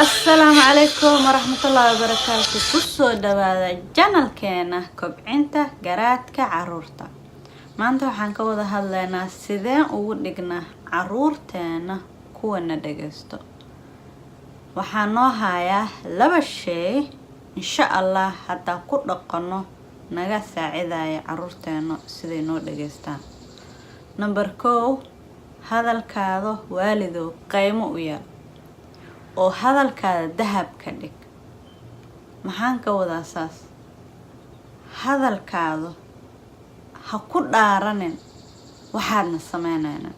Asalaamu calaykum waraxmatullaahi wabarakaatu. Kusoo dhawaada channelkeena Kobcinta Garaadka Caruurta. Maanta waxaan ka wada hadlaynaa sideen ugu dhignaa caruurteena kuwana dhageysto. Waxaan noo hayaa laba shay, insha Allah, haddaan ku dhaqano naga saacidaya caruurteena siday noo dhageystaan. Number 1, hadalkaada, waalidow, qiimo u yeel oo hadalkaada dahab ka dhig. Maxaan ka wadaa saas? Hadalkaada ha ku dhaaranin waxaadna sameynayna.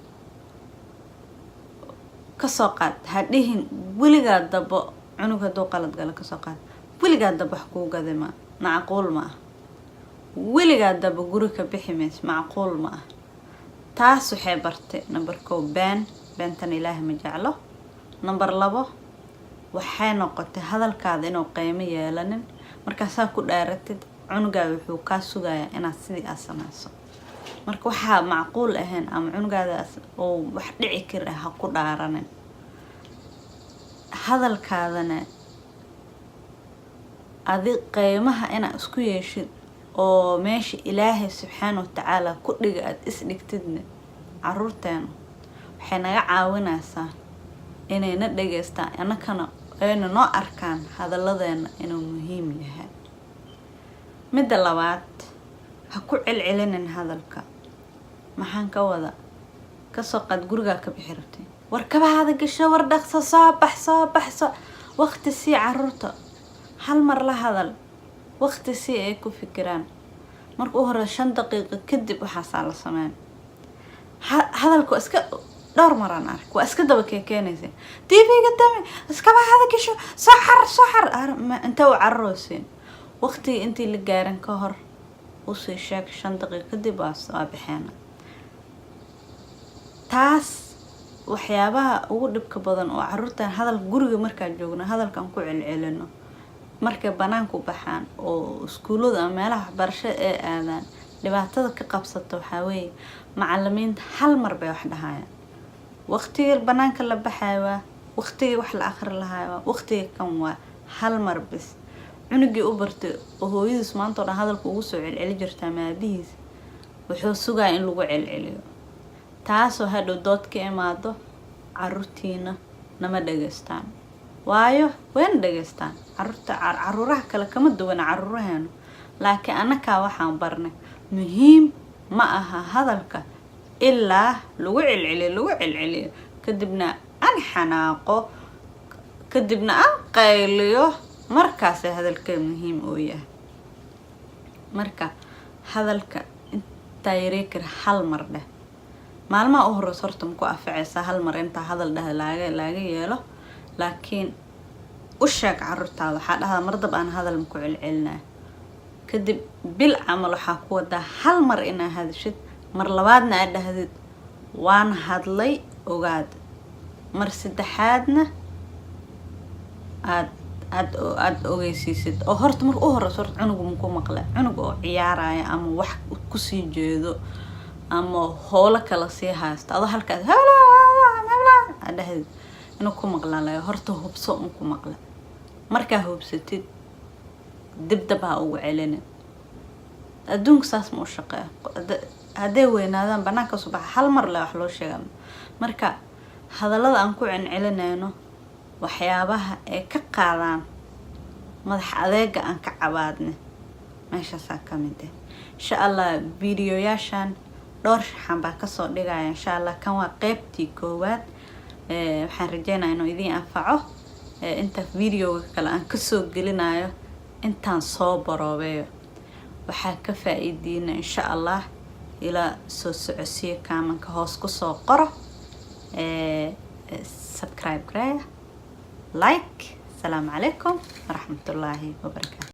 Kasoo qaad, ha dhihin weligaa dabo. Cunug hadduu qalad galo, kasoo qaad, "Weligaa dabo wax kuu gadi ma." Macquul ma ah. "Weligaa dabo guri ka bixi mays." Macquul ma ah. Taas waxay bartay, number 1, been. Beentan Ilaahay ma jeclo. Number 2, waxay noqotay hadalkaada inuu qiimo yeelanin. Markaasaa ku dhaaratid, cunugaada wuxuu kaa sugayaa inaad sidii aad sameyso. Marka waxaa macquul ahayn ama cunugaada oo wax dhici kari ah ha ku dhaaranin. Hadalkaadana adi qiimaha inaad isku yeeshid oo meesha Ilaahay subxaana watacaala ku dhiga aada is dhigtidna, caruurteena waxay naga caawinaysaa inayna dhageystaan, anakana ayna noo arkaan hadalladeena inuu muhiim yahay. Midda labaad, ha ku celcelinin hadalka. Maxaan ka wada? Kasoo qaad, gurigaa ka bixi rabtay: "War kabahaada gasho, war dhaqso, soo bax, soo baxso." Waqti sii caruurta. Hal mar la hadal, waqti sii ay ku fikiraan. Marka u hore 5 daqiiqo kadib waxaasaa la sameyn. Hadalka waa iska dhowr maraan ark, waa iska daba keekeenaysa: "TV-ga dami, iskabahaada gasho, soo xarar, soo xarar." Inta u cararoosin, waqtigii intii la gaaran ka hor usii sheeg: "5 daqiiqo kadib waa baxeena." Taas waxyaabaha ugu dhibka badan oo caruurtan hadal guriga markaan joogno hadalkan ku celcelino, markay banaanka u baxaan oo iskuullada ama meelaha waxbarashada ee aadaan, dhibaatada ka qabsato waxaa weeye macalimiinta hal mar bay wax dhahayaan. Waqtigii banaanka la baxayo waa waqtigii wax la aqri lahayo, waa waqtigii kan, waa hal mar bis. Cunugii u bartay oo hooyadiis maanta o dhan hadalka ugu soo celceli jirta ama aabihiis, wuxuu sugaya in lagu celceliyo, taasoo hadhow dood ka imaado: "Caruurtiina nama dhageystaan." Waayo, wayna dhageystaan caruurta, caruuraha kale kama duwana caruuraheenu, laakiin annakaa waxaan barnay muhiim ma aha hadalka ilaa lagu celceliyo, lagu celceliyo, kadibna aan xanaaqo, kadibna aan qayliyo, markaasay hadalka muhiim oo yahay. Marka hadalka intaa yarey kara hal mar dheh. Maalmaha u horeysa horta maku anfaceysaa hal mar intaa hadal dheh laaga yeelo, laakiin u sheeg caruurtaada. Waxaa dhahdaa: "Mar dab aan hadal maku celcelinaya." Kadib bil camal waxaa ku wadaa hal mar inaa hadashid, mar labaadna aad dhahdid "Waan hadlay, ogaad." Mar saddexaadna aad aada ogeysiisid. Oo horta marka u horeyso horta cunugu maku maqle. Cunug oo ciyaaraya ama wax kusii jeedo ama hoolo kala sii haysto, adoo halkaas "Hebla hebla" aad dhahdid, inuu ku maqlaa laga horta hubso maku maqle. Markaa hubsatid, dibdab ha ugu celinin. Adduunka saas ma u shaqeeya. Hadday weynaadaan, banaanka soo baxa, hal mar le wax loo sheega. Marka hadallada aan ku celcelinayno, waxyaabaha ay ka qaadaan madax adeega aan ka cabaadne meeshaasaa ka mid ah. Insha Allah, videoyaashan dhowr shaxan baa kasoo dhigaya, insha Allah. Kan waa qeybtii koowaad. Waxaan rajeynaya inuu idiin anfaco. Inta videoga kale aan kasoo gelinayo, intaan soo baroobeeyo, waxaa ka faa-iidiina, insha Allah, ilaa soo socodsiiyo. Commentka hoos kusoo qoro, subscribe gareeya, like. Asalaamu calaykum waraxmatullaahi wabarakaatu.